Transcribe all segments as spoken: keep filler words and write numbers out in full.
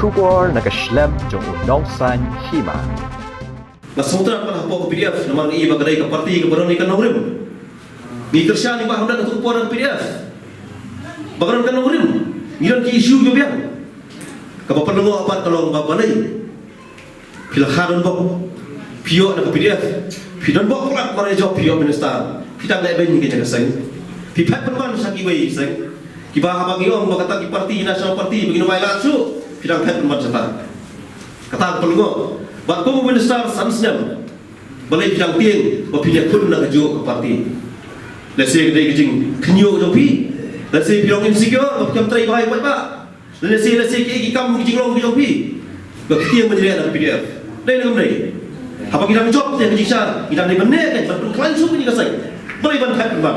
Khubor na ka shlem jong u Nongsaiñ Hima. Nga sngewtynnat pat hapoh ka P D F namar nga i ba ka dei ka parti kaba don ïa ka nongrim. Ngi kyrshan ïa ba ha mynta ka por ka P D F ba ka don ka nongrim, ngi don ki issue kiba biang. Kaba pynlyngngoh pat ka long ba balei phi la kha don bok, phi ïoh na ka P D F, phi don bok palat, mar ïa jop phi ïoh minister, phi dang leh beiñ ïa ka jaka seng. Phi phet pynban sha kiwei ki seng. Kiba haba ngi ong ba kata ki parti, National Party, ba ngin wai lad shuh, phi dang phet pynban sha ta. Kata ka pynlyngngoh. Bad kum u minister san snem, balei phi dang tieng ba phin ïakhun na kajuh ka parti? Lehse ka dei ka jingkhynñiuh jong phi. Lehse phi long insecure ba phi kam trei bha ïa u paidbah. Lehse, lehse ki, ki kam ki jinglong ki jong phi. Ba phi tieng ban ïaleh na ka P D F. Dei ne kam dei? Haba ngi dang jop te ka jingshisha, ngi dang dei ban neh, ban pynkhlaiñ shuh ïa ka seng. Balei ban phet pynban?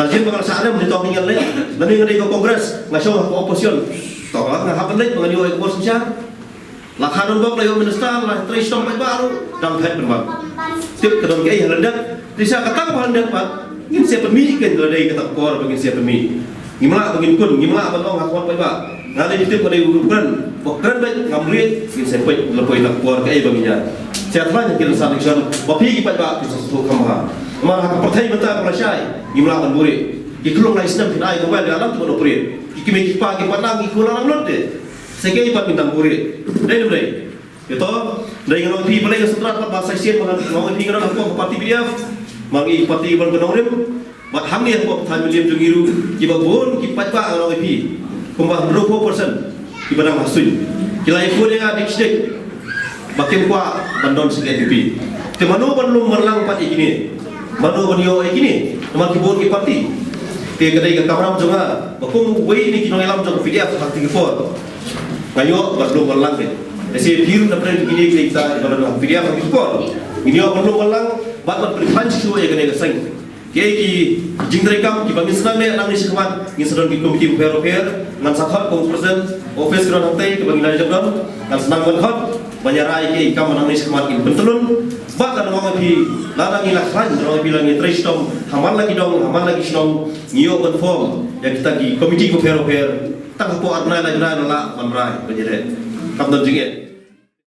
Lada jin ba nga la sah rem, ngi tong ngi ïaleh. Lane nga dei ka Congress, nga shong ha ka opposition. To nga hap ban leit ba ngan ïoh ïa ka bor synshar. La kha don bok, la ïoh minister, la trei shitom paidbah ruh, dang phet pynban. Tip ka don kaei ha lyndet. Te sha kata kaba ha lyndet pat, ngin sa pynmih kein, lada dei kata ka por ba ngin sa pynmih. Ngim lah ba ngin kun, ngim lah ban ong ha khmat paidbah. Nga dei tip ka dei u kren, ba kren beit ngam rit, ngin sa peit la poi kata ka por kaei ba ngin ïa. Sa thlaiñ ha ki rynsan election ba phi ki paidbah phin sa sngewthuh kham bha. Namar ha ka pyrthei mynta ba la shai, ngim lah ban buhrieh. Ki khlung lai snem phin ai mobile ïa lang ki ban operate. Ki kmie ki kpa ki paidlang ki khlung lang lut te. Sa kaei pat ngin dang buhrieh. Dei ne ym dei? Ïa to, dei nga ong ïa phi balei nga sngewtynnat pat ba sa shisien ba nga ong ïa phi nga don hapoh ka parti P D F, ma ngi parti ban ka nongrim, bad hangne hapoh ka thaiñ Mylliem jong ngi ruh, kiba bun ki paidbah nga ong ïa phi, kumba hynriewphew percent kiba dang ha suiñ. Ki la ïakhun ïa nga dik shi dik ba kim kwah ban don sha ka N P P. Te mano ban lum ban lang pat ïa kine? Mano ban ïoh ïa kine? Namar ki bun ki parti. Te ka dei ka kamram jong nga ba kum uwei na ki nongïalam jong ka P D F ha kata ka por, nga ïoh ban lum ban lang te. Lehse phi ruh na pdeng kine ki dei kita kiba don ha P D F ha kata ka por. Ngin ïoh ban lum ban lang bad ban pynkhlaiñ shuh ïa kane ka seng. Kiei ki jingtreikam kiba ngin sa nang leh nangne shakhmat, ngin sa don ki komiti bapher bapher, ngan sa khot kum u president office ka don hangtei kaba ngin la jop don, ngan sa nang ban khot ban ïa rai kiei ki kam ba nangne shakhmat ngin pyntlun. Bad lada ong ïa phi, lada ngi la khlaiñ, lada ong ïa phi la ngi trei shitom ha man la ki dong, ha man la ki shnong, ngi ïoh ban form ïa kita ki komiti bapher bapher. Tang hapoh ar bnai lai bnai la lah ban rai ban ïaleh. Kam don jingeh.